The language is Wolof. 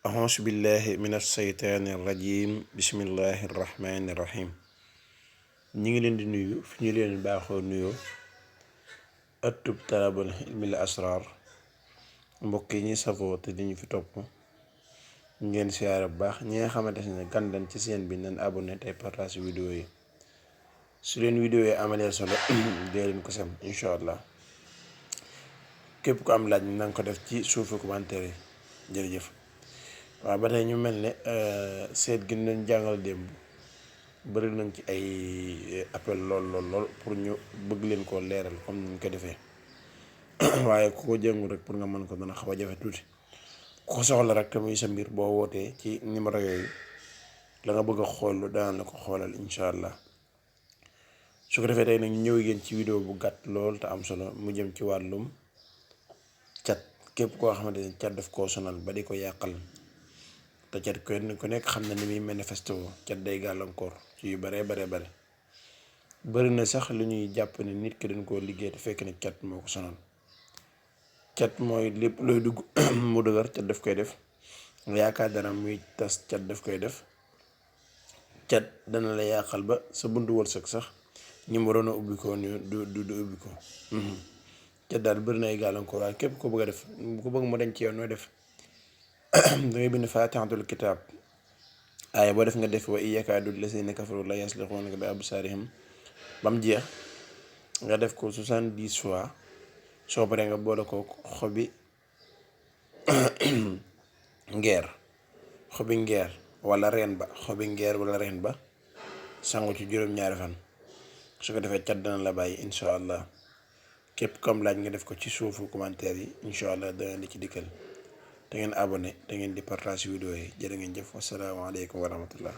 أعوذ بالله من الشيطان الرجيم بسم الله الرحمن الرحيم ñi ngi leen di nuyu fi ñu leen baaxoo nuyoo ëttub Talabul Hilmil Asrar mbokk yi ñi safoo te di ñu fi topp ngeen siyaare bu baax ñi nga xamante ne gan dañ ci seen bi nañ abonné tey partage vidéo yi su leen vidéo yi amalee solo dee leen ko sam incha allah képp ku am laaj na nga ko def ci suufu commentaire yi jërëjëf. waaw ba tey ñu mel ne seet gi ñu leen jàngal démb bëri nañ ci ay appel lool pour ñu bëgg leen koo leeral comme ni ñu ko defee waaye ku ko jëngul rek pour nga mën ko dana xaw a jafe tuuti ku ko soxla rek te muy sa mbir boo wootee ci numéro yooyu la nga bëgg a xool daan la ko xoolal incha allah. su ko defee tey nag ñëw yéen ci vidéo bu gàtt lool te am solo mu jëm ci wàllum cat képp koo xamante ne cat daf koo sonal ba di ko yàqal. te cat ku nekk xam na ni muy manifesté woo cat day gàllankoor ci yu bare bëri na sax lu ñuy jàpp ne nit ki dañ koo liggéey te fekk ne cat moo ko sonal. cat mooy lépp looy dugg mu dëgër cat daf koy def nga yaakaar dara muy tas cat daf koy def cat dana la yàqal ba sa buntu wërsëg sax ñi mu waroon a ubbi ko ni du ubbi ko cat daal bëri na ay gàllankoor waaye képp ko bëgg a def ku bëgg mu dañ ci yow nooy def dangay bind faatixatul kitaab aaya boo def nga def wa yakaadu llaziina kafaru la yasliquunaka bi absaarihim ba mu jeex nga def ko 70 fois soo paree nga boole ko xobi ngeer wala reen ba xobi ngeer wala reen ba sangu ci juróom-ñaari fan su ko defee cat dana la bàyyi incha allah képp comme laaj nga def ko ci suufu commentaire yi incha allah dana la ci dikkal te ngeen abonné te ngeen di partage vidéo yi jërë ngeen jëf wasalaamaaleykum wa rahmatullah